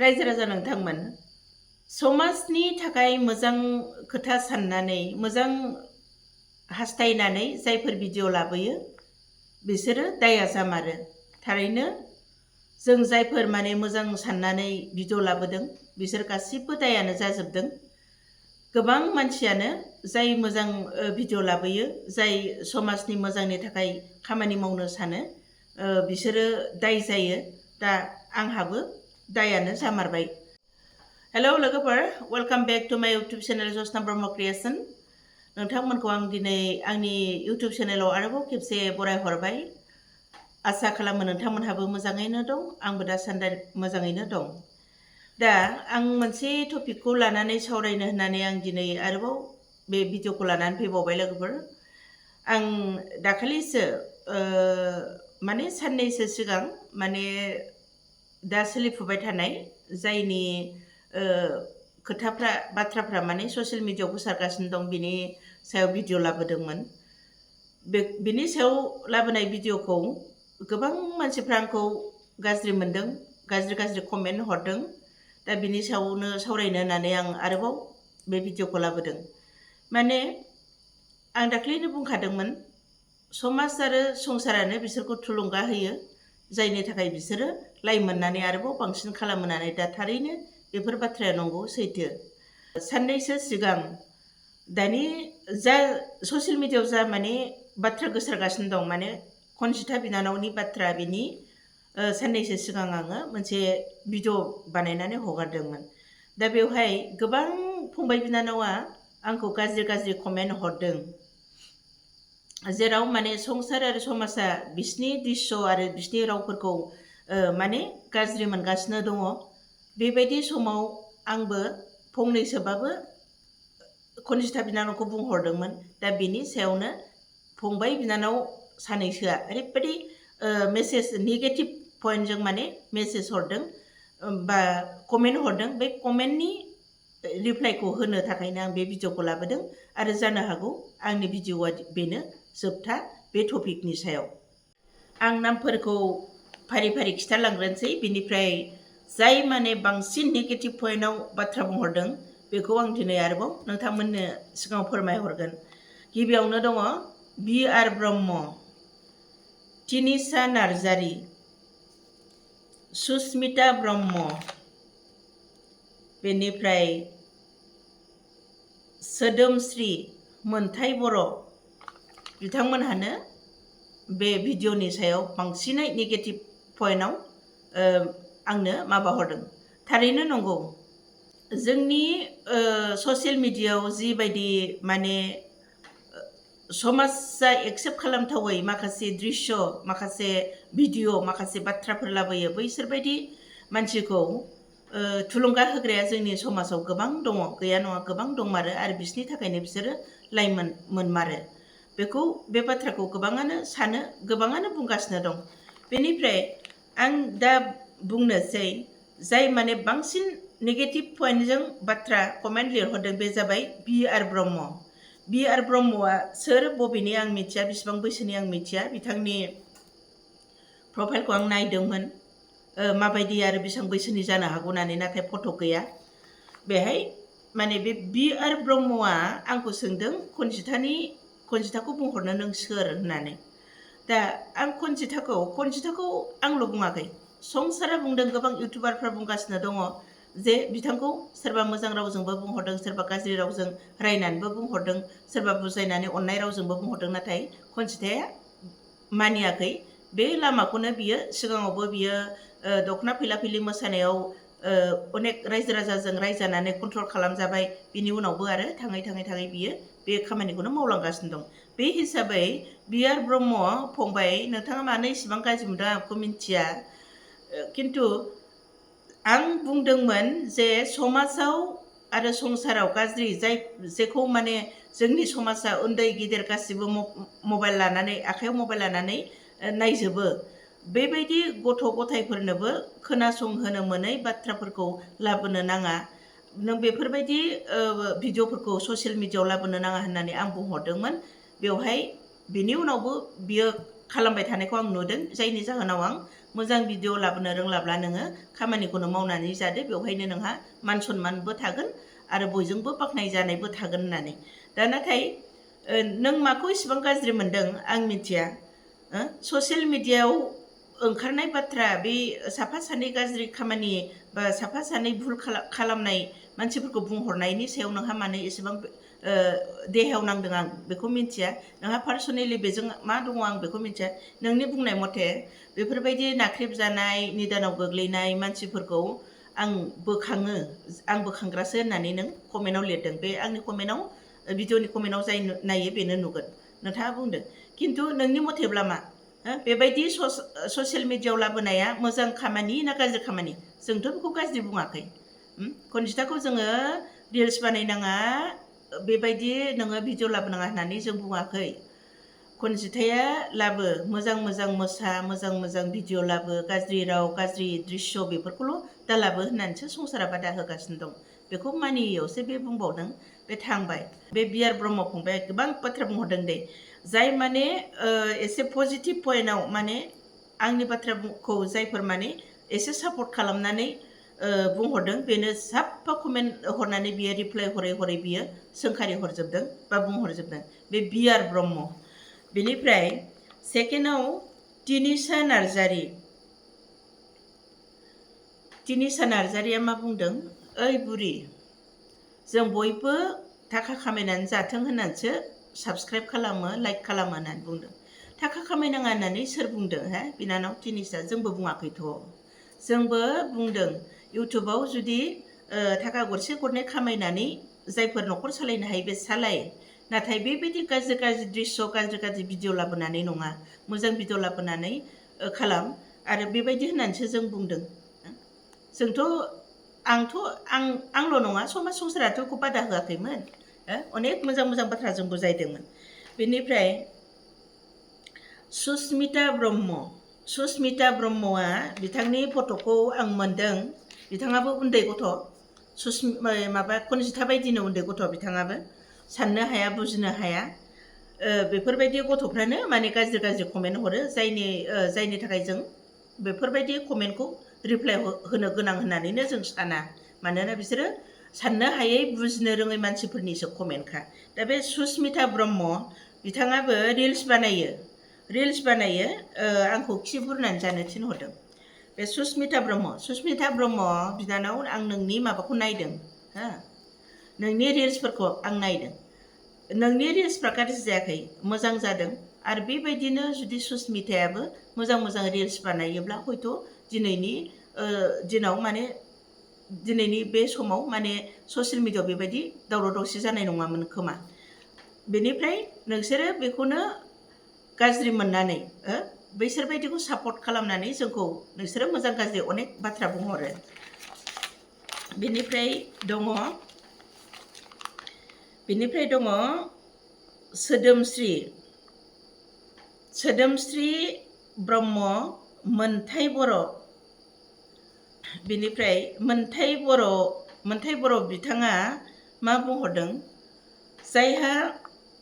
रायजो राजा नोंथांमोन समाजनि थाखाय मोजां खोथा साननानै मोजां हास्थायनानै जायफोर भिडिअ लाबोयो बिसोरो दाया जामारो। थारैनो जों जायफोर मोजां साननानै भिडिअ लाबोदों बिसोर गासिबो दायानो जाजोबदों। गोबां मानसियानो जाय मोजां भिडिअ लाबोयो जाय समाजनि मोजांनि थाखाय खामानि मावनो सानो बिसोरो दाय जायो। दा आंहाबो दायानो जामारबाय। हेलौ लोगोफोर, वेलकाम बेक टु माय इउटुब चेनेल जसना ब्रह्म क्रिएशन। नोंथांमोनखौ आं दिनै आंनि इउटुब चेनेलाव आरोबाव खेबसे बरायहरबाय। आसा खालामो नोंथांमोनहाबो मोजाङैनो दं, आंबो दासान्दि मोजाङैनो दं। दा आं मोनसे टपिकखौ लानानै सावरायनो होननानै आं दिनै आरोबाव बे भिडिअखौ लानानै फैबावबाय लोगोफोर। आं दाखालिसो साननैसो सिगां दा सोलिफुबाय थानाय जायनि खोथाफ्रा बाथ्राफ्रा ससियेल मिडियायाव गोसारगासिनो दं बिनि सायाव भिडिअ लाबोदोंमोन। बिनि सायाव लाबोनाय भिडिअखौ गोबां मानसिफ्रा आंखौ गाज्रि मोनदों, गाज्रि कमेन्ट हरदों। दा बिनि सायावनो सावरायनो होननानै आं आरोबाव बे भिडिअखौ लाबोदों। आं दाख्लैनो बुंखादोंमोन, समाज आरो संसारानो बिसोरखौ थुलुंगा होयो जायनि थाखाय बिसोरो लाइ मोननानै आरोबाव बांसिन खालामनानै दा थारैनो बेफोर बाथ्राया नंगौ, सैथो। साननैसो सिगां दानि जा ससियेल मिडियायाव जा बाथ्रा गोसारगासिनो दं खनजिथा बिनानावनि बाथ्रा, बिनि साननैसो सिगां आङो मोनसे भिडिअ बानायनानै हगारदोंमोन। दा बेवहाय गोबां फंबाय बिनानावा आंखौ गाज्रि कमेन्ट हरदों, जेराव संसार आरो समाजा बिसिनि दृश्य आरो बिसिनि रावफोरखौ गाज्रि मोनगासिनो दङ। बेबायदि समाव आंबो फंनैसोबाबो खनजिथा बिनानावखौ बुंहरदोंमोन। दा बिनि सायावनो फंबाय बिनानाव सानैसोआ ओरैबायदि मेसेज नेगेटिभ पइन्टजों मेसेज हरदों बा कमेन्ट हरदों। बे कमेन्टनि रिप्लाइखौ होनो थाखायनो आं बे भिडिअखौ लाबोदों। आरो जानो हागौ आंनि भिडिअआ बेनो जोबथा बे टपिकनि सायाव। आं नामफोरखौ फारि फारि खिथालांग्रोनोसै, बिनिफ्राय जाय बांसिन नेगेटिभ पइन्टआव बाथ्रा बुंहरदों बेखौ आं दिनै आरोबाव नोंथांमोननो सिगाङाव फोरमायहरगोन। गिबियावनो दङ बि.आर. ब्रह्म, तिनिसा नार्जारि, सुस्मिता ब्रह्म, बेनिफ्राय सोदोमस्रि मोनथाय बर'। बिथांमोनहानो बे भिडिअनि सायाव बांसिनै नेगेटिभ पइन्टआव आंनो माबा हरदों। थारैनो नंगौ, जोंनि ससियेल मिडियायाव जिबायदि समाजा एक्सेप्ट खालामथावै माखासे दृश्य, माखासे भिडिअ, माखासे बाथ्राफोर लाबोयो, बैसोरबायदि मानसिखौ थुलुंगा होग्राया जोंनि समाजाव गोबां दङ, गैया नङा गोबां दंमारो। आरो बिसोरनि थाखायनो बिसोरो लाइ मोनमारो। बे बाथ्राखौ गोबाङानो सानो, गोबाङानो बुंगासिनो दं। बेनिफ्राय आं दा बुंनोसै, जाय बांसिन नेगेटिभ पइन्टजों बाथ्रा कमेन्ट लिरहरदों बे जाबाय बि.आर. ब्रह्म। बि.आर. ब्रह्मआ सोर, बबेनि आं मिथिया, बेसेबां बैसोनि आं मिथिया। बिथांनि प्रफाइलखौ आं नायदोंमोन, माबायदि आरो बेसेबां बैसोनि जानो हागौ होननानै, नाथाय फट' गैया बेहाय। बे बि.आर. ब्रह्मआ आंखौ सोंदों खनजिथाखौ बुंहरनो नों सोर होननानै। दा आं खनजिथाखौ आंल' बुङाखै, संसारा बुंदों, गोबां इउटुबारफ्रा बुंगासिनो दङ जे बिथांखौ सोरबा मोजां रावजोंबो बुंहरदों, सोरबा गाज्रि रावजों रायनानैबो बुंहरदों, सोरबा बुजायनानै अननाय रावजोंबो बुंहरदों। नाथाय खनजिथाया मानियाखै। बे लामाखौनो बियो सिगाङावबो बियो दख'ना फैला-फैलि मोसानायाव अनेक रायजो राजाजों रायजानानै कन्ट्रल खालामजाबाय। बिनि उनावबो आरो थाङै बियो बे खामानिखौनो मावलांगासिनो दं। बे हिसाबै बि.आर. ब्रह्म फंबाय, नोंथाङा मानो इसेबां गाज्रि मोनदों आं बेखौ मिथिया, खिन्थु आं बुंदोंमोन जे समाजाव आरो संसाराव गाज्रि जेखौ जोंनि समाजा उन्दै गिदिर गासिबो मबाइल लानानै, आखाइयाव मबाइल लानानै नायजोबो। बेबायदि गथ' गथायफोरनोबो खोनासंहोनो मोनै बाथ्राफोरखौ लाबोनो नाङा। नों बेफोरबायदि भिडिअफोरखौ ससियेल मिडियायाव लाबोनो नाङा होननानै आं बुंहरदोंमोन। बेवहाय बिनि उनावबो बियो खालामबाय थानायखौ आं नुदों, जायनि जाहोनाव आं मोजां भिडिअ लाबोनो रोंलाब्ला नोङो खामानिखौनो मावनानै जादो बेवहायनो नोंहा मान सन्मानबो थागोन आरो बयजोंबो बाख्नाय जानायबो थागोन होननानै दा नाथाय नों माखौ इसेबां गाज्रि मोनदों आं मिथिया ससियेल मिडियायाव ओंखारनाय बाथ्रा बे साफा सानै गाज्रि खामानि बा साफा सानै भुल खालामनाय मानसिफोरखौ बुंहरनायनि सायाव नोंहा मानो एसेबां देहायाव नांदों आं बेखौ मिथिया नोंहा पार्सनेलि बेजों मा दङ आं बेखौ मिथिया नोंनि बुंनाय मथे बेफोरबायदि नाख्रेबजानाय निदानाव गोग्लैनाय मानसिफोरखौ आं बोखांग्रासो होननानै नों कमेन्टआव लिरदों बे आंनि कमेन्टआव भिडिअनि कमेन्टआव जाय नायो बेनो नुगोन नोंथाङा बुंदों खिन्थु नोंनि मथेब्ला मा बेबायदि ससियेल मिडियायाव लाबोनाया मोजां खामानि ना गाज्रि खामानि जोंथ' बेखौ गाज्रि बुङाखै कनजिताखौ जोङो रिल्स बानायनाङा बेबायदि नोङो भिडिअ लाबोनाङा होननानै जों बुङाखै कनजिताया लाबो मोजां मोजां मोजां भिडिअ लाबो गाज्रि राव गाज्रि दृश्य बेफोरखौल' दा लाबो होननानैसो संसारा बादा होगासिनो दं बेखौ मानियैयावसो बे बुंबावदों बे थांबाय बे बिआर ब्रह्म फंबाया गोबां बाथ्रा बुंहरदों दे जाय माने एसे पजिटिभ पइन्टआव माने आंनि बाथ्राखौ जायफोर माने एसे सापर्ट खालामनानै बुंहरदों बेनो साफा कमेन्ट हरनानै बियो रिप्लाइ हरै बियो सोंखारि हरजोबदों बा बुंहरजोबदों बे बिआर ब्रह्म बेनिफ्राय सेकेन्डआव तिनिसा नार्जारिया मा बुंदों ओइ बुरि जों बयबो थाखा खामायनानै जाथों होननानैसो साबस्क्राइब खालामो लाइक खालामो होननानै बुंदों थाखा खामायनाङा होननानै सोर बुंदों बिनानाव तिनिसा जोंबो बुङाखैथ' जोंबो बुंदों इउटुबाव जुदि थाखा गरसे गरनै खामायनानै जायफोर न'खर सालायनो हायो बे सालाय नाथाय बेबायदि गाज्रि दृश्य गाज्रि भिडिअ लाबोनानै नङा मोजां भिडिअ लाबोनानै खालाम आरो बेबायदि होननानैसो जों बुंदों जोंथ' आंल' नङा समाज संसाराथ' बेखौ बादा होआखैमोन अनेक मोजां बाथ्रा जों बुजायदोंमोन बेनिफ्राय सुस्मिता ब्रह्मआ बिथांनि फट'खौ आं मोनदों बिथाङाबो उन्दै गथ' कनजिता बायदिनो उन्दै गथ' बिथाङाबो साननो हाया बुजिनो हाया बेफोरबायदि गथ'फ्रानो माने गाज्रि कमेन्ट हरो जायनि थाखाय जों बेफोरबायदि कमेन्टखौ रिप्लाइ होनो गोनां होननानैनो जों साना मानोना बिसोरो साननो हायै बुजिनो रोङै मानसिफोरनिसो कमेन्टखा दा बे सुस्मिता ब्रह्म बिथाङाबो रिल्स बानायो आंखौ खि बुरनानै जानो थिनहरदों बे सुस्मिता ब्रह्म बिनानाव आं नोंनि माबाखौ नायदों नोंनि रिल्सफोरखौ आं नायदों नोंनि रिल्सफ्रा गाज्रि जायाखै मोजां जादों आरो बेबायदिनो जुदि सुस्मितायाबो मोजां रिल्स बानायोब्ला हयथ' दिनैनि दिनाव माने दिनैनि बे समाव माने ससियेल मिडियायाव बेबायदि दावराव दावसि जानाय नङामोन खोमा बेनिफ्राय नोंसोरो बेखौनो गाज्रि मोननानै बैसोर बायदिखौ सापर्ट खालामनानै जोंखौ नोंसोरो मोजां गाज्रि अनेक बाथ्रा बुंहरो बेनिफ्राय दङ सोदोमस्रि ब्रह्म मोनथाय बर' बेनिफ्राय मोनथाय बर' बिथाङा मा बुंहरदों जायहा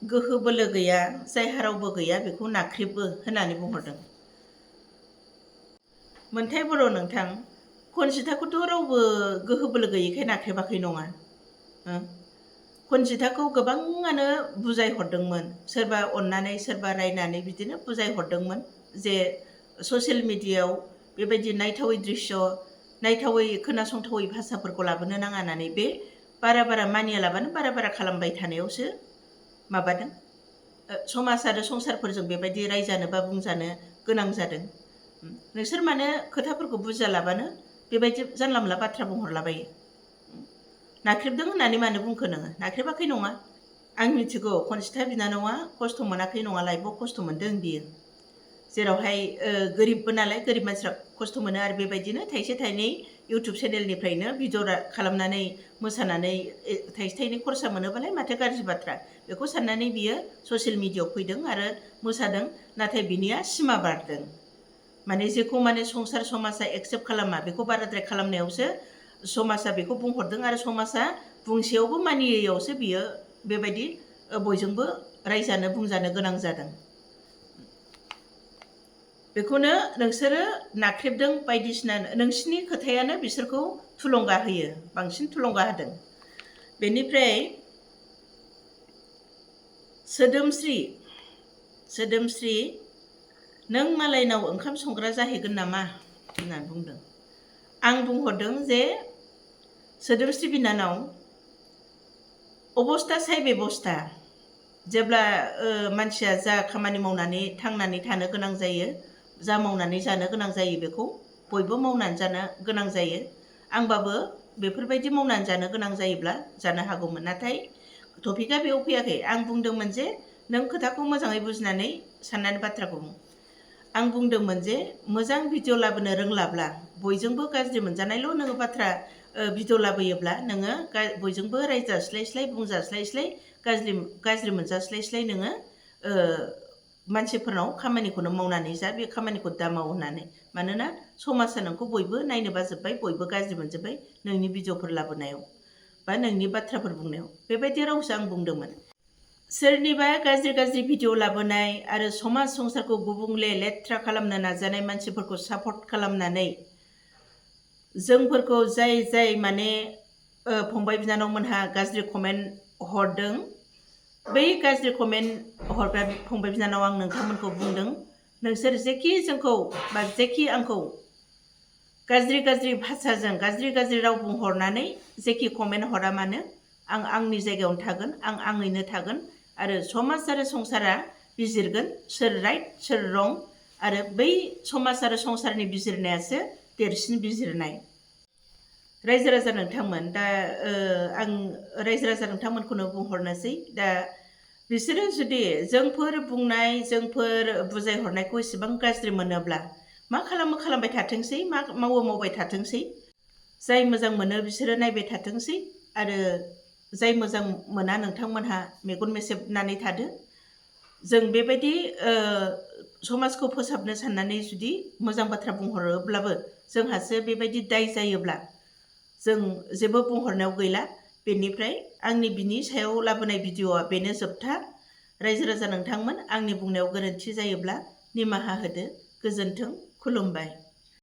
गोहो बोलो गैया जायहा रावबो गैया बेखौ नाख्रेबो होननानै बुंहरदों मोनथाय बर' नोंथां कनजिताखौथ' रावबो गोहो बोलो गैयैखाय नाख्रेबाखै नङा कनजिताखौ गोबाङानो बुजायहरदोंमोन सोरबा अननानै सोरबा रायनानै बिदिनो बुजायहरदोंमोन जे ससियेल मिडियायाव बेबायदि नायथावै दृश्य नायथावै खोनासंथावै भाषाफोरखौ लाबोनो नाङा होननानै बे बारा मानियालाबानो बारा खालामबाय थानायावसो माबादों समाज आरो संसारफोरजों बेबायदि रायजानो बा बुंजानो गोनां जादों नोंसोर मानो खोथाफोरखौ बुजियालाबानो बेबायदि जानला मोनला बाथ्रा बुंहरलाबायो नाख्रेबदों होननानै मानो बुंखो नोङो नाख्रेबाखै नङा आं मिथिगौ कनजिता बिनानावा खस्थ' मोनाखै नङा लाइफआव खस्थ' मोनदों बियो जेरावहाय गोरिबबो नालाय गोरिब मानसिफ्रा खस्थ' मोनो आरो बेबायदिनो थाइसे थाइनै इउटुब चेनेलनिफ्रायनो भिडिअ खालामनानै मोसानानै थाइसे थाइनै खरसा मोनोबालाय माथो गाज्रि बाथ्रा बेखौ साननानै बियो ससियेल मिडियायाव फैदों आरो मोसादों नाथाय बिनिया सिमा बारदों माने जेखौ माने संसार समाजा एक्सेप्ट खालामा बेखौ बाराद्राय खालामनायावसो समाजा बेखौ बुंहरदों आरो समाजा बुंसेयावबो मानियैयावसो बियो बेबायदि बयजोंबो रायजानो बुंजानो गोनां जादों बेखौनो नोंसोरो नाख्रेबदों बायदिसिना नोंसिनि खोथायानो बिसोरखौ थुलुंगा होयो, बांसिन थुलुंगा होदों। बेनिफ्राय सोदोमस्रि नों मालायनाव ओंखाम संग्रा जाहैगोन नामा होननानै बुंदों। आं बुंहरदों जे सोदोमस्रि बिनानाव अबस्था साय बेबस्था, जेब्ला मानसिया जा खामानि मावनानै थांनानै थानो गोनां जायो, जा मावनानै जानो गोनां जायो बेखौ बयबो मावनानै जानो गोनां जायो। आंबाबो बेफोरबायदि मावनानै जानो गोनां जायोब्ला जानो हागौमोन, नाथाय टपिकआ बेयाव फैयाखै। आं बुंदोंमोन जे नों खोथाखौ मोजाङै बुजिनानै साननानै बाथ्राखौ बुं। आं बुंदोंमोन जे मोजां भिडिअ लाबोनो रोंलाब्ला, बयजोंबो गाज्रि मोनजानायल' नोङो बाथ्रा भिडिअ लाबोयोब्ला नोङो बयजोंबो रायजास्लायस्लाय बुंजास्लायस्लाय गाज्रि मोनजास्लायस्लाय नोङो मानसिफोरनाव खामानिखौनो मावनानै जा, बे खामानिखौ दा माव होननानै। मानोना समाजा नोंखौ बयबो नायनो बाजोब्बाय, बयबो गाज्रि मोनजोब्बाय नोंनि भिडिअफोर लाबोनायाव बा नोंनि बाथ्राफोर बुंनायाव। बेबायदि रावसो आं बुंदोंमोन। सोरनिबा गाज्रि भिडिअ लाबोनाय आरो समाज संसारखौ गुबुंले लेथ्रा खालामनो नाजानाय मानसिफोरखौ सापर्ट खालामनानै जोंफोरखौ जाय माने फंबाय बिनानावमोनहा गाज्रि कमेन्ट हरदों, बै गाज्रि कमेन्ट हरग्रा फंबाय बिनानाव, आं नोंथांमोनखौ बुंदों, नोंसोर जेखि जोंखौ बा जेखि आंखौ गाज्रि भाषाजों गाज्रि राव बुंहरनानै जेखि कमेन्ट हरा मानो, आं आंनि जायगायावनो थागोन, आं आङैनो थागोन आरो समाज आरो संसारा बिजिरगोन सोर राइट सोर रं, आरो बै समाज आरो संसारनि बिजिरनायासो देरसिन बिजिरनाय। रायजो राजा नोंथांमोन, दा आं रायजो राजा नोंथांमोनखौनो बुंहरनोसै, दा बिसोरो जुदि जोंफोर बुंनाय जोंफोर बुजायहरनायखौ एसेबां गाज्रि मोनोब्ला मा खालामो खालामबाय थाथोंसै, मा मावो मावबाय थाथोंसै, जाय मोजां मोनो बिसोरो नायबाय थाथोंसै, आरो जाय मोजां मोना नोंथांमोनहा मेगन मेसेबनानै थादो। जों बेबायदि समाजखौ फोसाबनो साननानै जुदि मोजां बाथ्रा बुंहरोब्लाबो जोंहासो बेबायदि दाय जायोब्ला जों जेबो बुंहरनायाव गैला। बेनिफ्राय आंनि बिनि सायाव लाबोनाय भिडिअआ बेनो जोबथा। रायजो राजा नोंथांमोन, आंनि बुंनायाव गोरोन्थि जायोब्ला निमाहा होदो। गोजोन्थों, खुलुमबाय।